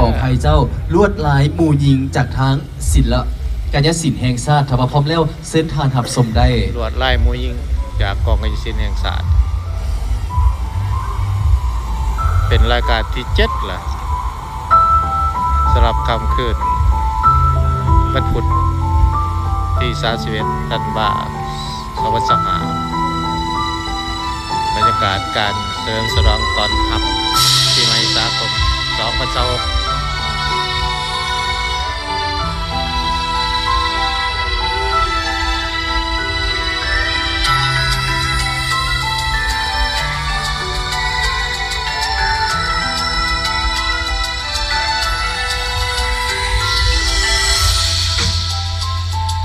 ຂອອໄພເຈົ້າ, ລວດລາຍໝູ່ຍິງຈາກທາງສິລະ ກາຍະສິນແຫ່ງຊາດ. ຖ້າວ່າພ້ອມແລ້ວ ເຊີນທ່ານຮັບຊົມໄດ້. ລວດລາຍໝູ່ຍິງຈາກກອງກາຍະສິນແຫ່ງຊາດ ເປັນລາຍການທີເຈັດລະ ສຳລັບຄ່ຳຄືນວັນພຸດທີສາມສິບເອັດ ທັນວາ ສອງພັນຊາວຫ້າ ບັນຍາກາດການສະເຫຼີມສະຫຼອງຕ້ອນຮັບປີໃໝ່ສາກົນສອງພັນຊາວຫົກ.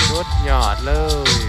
ສຸດຍອດເລີຍ.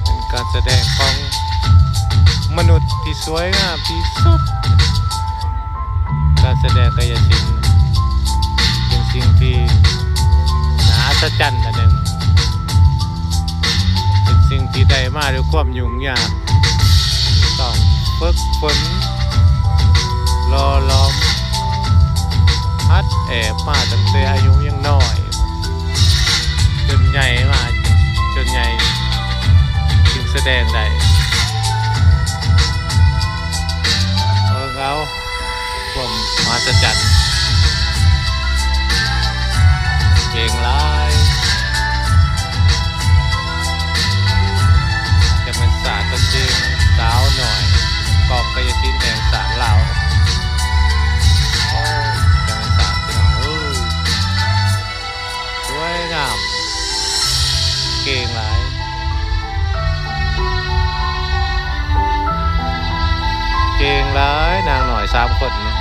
ເປັນການສະແດງຂອງມະນຸດທີ່ສວຍງາມທີ່ສຸດ. ການສະແດງກາຍະສິນເປັນສິ່ງທີ່ໜ້າອັດສະຈັນອັນໜຶ່ງ, ເປັນສິ່ງທີ່ໄດ້ມາດ້ວຍຄວາມຫຍຸ້ງຍາກ, ຕ້ອງຝຶກຝົນ ຫຼໍ່ຫຼອມ ຫັດແອບມາຕັ້ງແຕ່ອາຍຸຍັງນ້ອຍ ຈົນໃຫຍ່ມາ, ຈົນໃຫຍ່ຈຶ່ງສະແດງໄດ້. ເບິ່ງເອົາຄວາມມະຫັດສະຈັນ, ເກັ່ງຫຼາຍ. ຈັກແມ່ນສາດຕົນເອງສາວນ້ອຍ ກອງກາຍະສິນແຫ່ງຊາດລາວ. ໂອ້ ຈັກແມ່ນສາດ ພີ່ນ້ອງເອີຍ. ສວຍງາມ, ເກັ່ງຫຼາຍ, ເກັ່ງຫຼາຍ ນາງນ້ອຍສາມຄົນນີ້.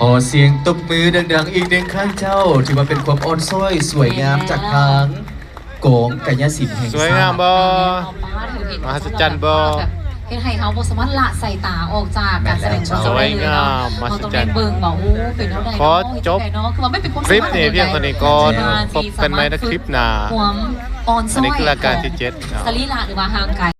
ຂໍສຽງຕົບມືດັງໆອີກໜຶ່ງຄັ້ງເຈົ້າ, ຖືວ່າເປັນຄວາມອ່ອນຊ້ອຍສວຍງາມຈາກທາງ ກອງກາຍະສິນແຫ່ງຊາດ. ສວຍງາມບໍ່? ມະຫັດສະຈັນບໍ່? ເຮັດໃຫ້ເຮົາບໍ່ສາມາດລະສາຍຕາອອກຈາກການສະແດງຂອງເຂົາໄດ້ເລີຍເນາະ. ເຮົາຕ້ອງໄດ້ເບິ່ງວ່າ ໂອ້ ເປັນແນວໃດເນາະ ເຮັດຈັ່ງໃດເນາະ. ຄືວ່າມັນເປັນຄວາມສວຍງາມທີ່ແບບ ພບກັນໃໝ່ໃນຄລິບໜ້າ. ຄວາມອ່ອນຊ້ອຍຂອງສະລີລະ ຫຼືວ່າຮ່າງກາຍ.